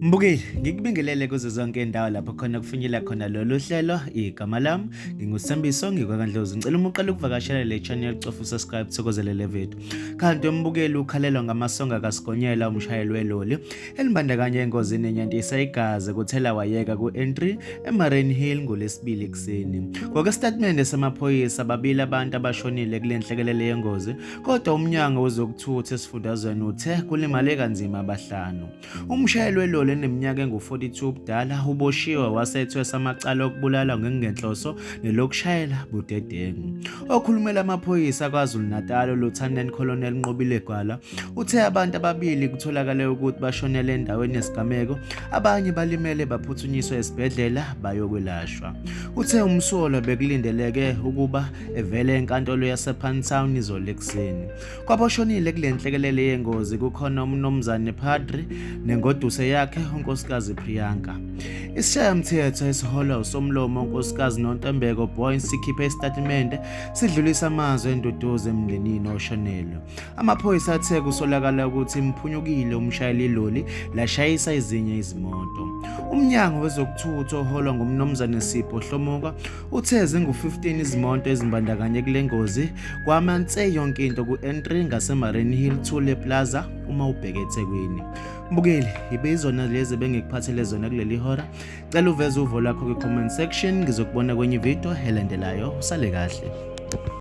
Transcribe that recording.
Mbukeli, ngikubingelele kuzo zonke indawo lapho khona kufinyela khona lolu hlelo. Igama lami nginguSthembiso ngikwaKaNdlozi. Ngicela uma uqala ukuvakashela le channel cofa usubscribe thokozele le video. Kanti umbukeli ukhalelwa ngamasonga kaSigonyela umshayeli weloli elimbandakanya engozini enyantisa igazi kuthela wayeka ku-N3 eMarine Hill ngoLwesibili ekuseni. Ngokwesitatimende samaphoyisa, babili abantu abashonile kule nhlekelele yengozi, kodwa uMnyango wezokuThutha esifundazweni uthe kulimale kanzima abahlanu. Umshayeli weloli eneminyaka engu-42 ubudala uboshiwe wase ethwesa amacala okubulala ngengenhloso nelokushayela budedengu. Okhulumela amaphoyisa KwaZulu-Natal uLieutenant Colonel Nqobile Gwala uthe abantu ababili kutholakale ukuthi bashonele endaweni yesigameko, abanye balimele baphuthunyiswa esibhedlela bayokwelashwa. Uthe umsolwa bekulindeleke ukuba evele enkantolo yasePantown izolo ekuseni. Kwaboshonile kule nhlekelele yengozi kukhona uMnumzane Padri nengoduse yakhe uNkosikazi Priyanka. Isishayamthetho esiholwa uSomlomo uNkosikazi Nontembeko Boyce sikhiphe isitatimende sidlulisa amazwi enduduzo emndenini oshonelwe. Amaphoyisa athe kusolakala ukuthi imphunyukile umshayeli iloli lashayisa ezinye izimoto. Umnyango wezokuthutha oholwa nguMnumzane Sipho Hlomuka Uthe zingu-15 izimoto ezimbandakanye kule ngozi kwama nse yonke into ku-N3 ngaseMarine Hill Thule Plaza uma ubheke eThekwini. Mbukeli, yibe izona lezi ebengikuphathele zona kuleli hora. Cela uveze uvo lwakho kwi-comment section, ngizokubona kwenye ividiyo elandelayo. Usale kahle.